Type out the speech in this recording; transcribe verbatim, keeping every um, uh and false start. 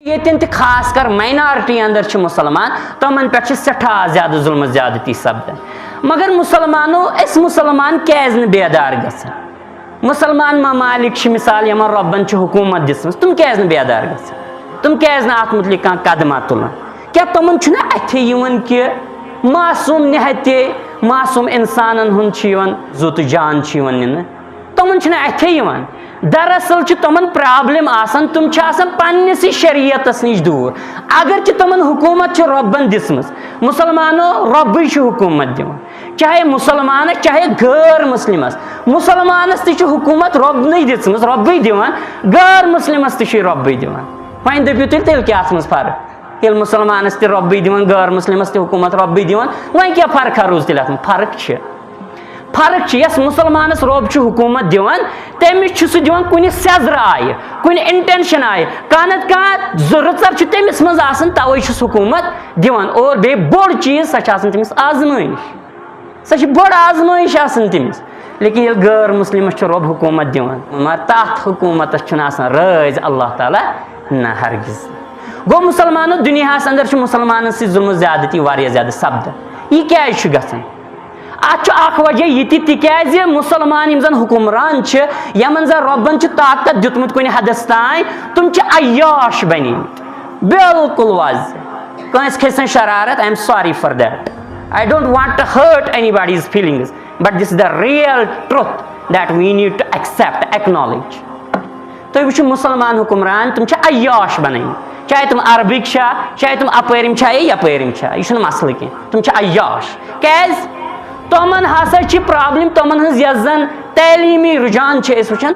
ییٚتٮ۪ن تہِ خاص کر ماینارٹی اندر چھِ مسلمان، تِمن پٮ۪ٹھ چھِ سٮ۪ٹھاہ زیادٕ ظلم و زیادتی سپدان۔ مگر مسلمانو، أسۍ مسلمان کیازِ نہٕ بیدار گژھان؟ مسلمان ممالک چھِ مثال، یِمن رۄبن چھِ حکومت دِژمٕژ، تِم کیازِ نہٕ بیدار گژھان؟ تِم کیازِ نہٕ اتھ متعلق کانٛہہ قدمہ تُلان؟ کیٛاہ تِمن چھُنہٕ اتھے یِوان کہِ معصوم نہتے، معصوم انسانن ہُنٛد چھُ یِوان زُو تہٕ جان چھُ یِوان نِنہٕ؟ تِمن چھُنہٕ اتھے یِوان۔ دراصل چھِ تِمن پرابلم آسان، تِم چھِ آسان پننِسٕے شریعتس نِش دوٗر۔ اگرچہِ تِمن حکومت چھِ رۄبن دِژمٕژ، مسلمانو، رۄبٕے چھُ حکومت دِوان، چاہے مسلمانس چاہے غٲر مسلمس۔ مسلمانس تہِ چھِ حکومت رۄبنٕے دِژمٕژ، رۄبٕے دِوان، غٲر مسلمس تہِ چھُ رۄبٕے دِوان۔ وۄنۍ دٔپِو تُہۍ، تیٚلہِ کیٛاہ اتھ منٛز فرق؟ ییٚلہِ مسلمانس تہِ رۄبٕے دِوان، غٲر مسلمس تہِ حکومت رۄبٕے دِوان، وۄنۍ کیٛاہ فرقہ روٗز تیٚلہِ اتھ منٛز؟ فرق چھِ۔ فرق چھِ، یس مسلمانس رۄب چھُ حکومت دِوان، تٔمِس چھُ سُہ دِوان کُنہِ سیٚزرٕ آیہِ، کُنہِ انٹینشن آیہِ، کانٛہہ نتہٕ کانٛہہ زٕ رٕژر چھُ تٔمِس منٛز آسان، توے چھُس حکومت دِوان۔ اور بیٚیہِ بوٚڑ چیٖز، سۄ چھِ آسان تٔمِس آزمٲیش، سۄ چھِ بٔڑ آزمٲیش آسان تٔمِس۔ لیکن ییٚلہِ غٲر مسلمس چھُ رۄب حکومت دِوان، مگر تتھ حکومتس چھُنہٕ آسان رٲضۍ اللہ تعالیٰ، نہ، ہرگز۔ گوٚو مسلمانو، دُنیاہس اندر چھُ مسلمانن سۭتۍ ظلم و زیادتی واریاہ زیادٕ سپدان۔ یہِ کیازِ چھُ گژھان؟ اتھ چھُ اکھ وجہ یہِ تہِ، تِکیازِ مسلمان یِم زن حکمران چھِ، یِمن زن رۄبن چھُ طاقت دیُتمُت کُنہِ حدس تام، تِم چھِ عیاش بنیمٕتۍ۔ بالکل واضح۔ کٲنٛسہِ کھسہِ نہٕ شرارت، I am sorry for that. I don't want to hurt anybody's feelings, but this is the real truth that we need to accept, acknowledge. تُہۍ وٕچھِو، مسلمان حکمران، تِم چھِ عیاش بنٲومٕتۍ، چاہے تِم عربٕکۍ چھا، چاہے تِم اپٲرِم چھا یا یپٲرِم چھا، یہِ چھُنہٕ مسلہٕ کینٛہہ، تِم چھِ عیاش۔ کیازِ؟ تِمن ہسا چھِ پرابلم، تِمن ہٕنٛز یۄس زن تعلیمی رجحان چھِ أسۍ وٕچھان،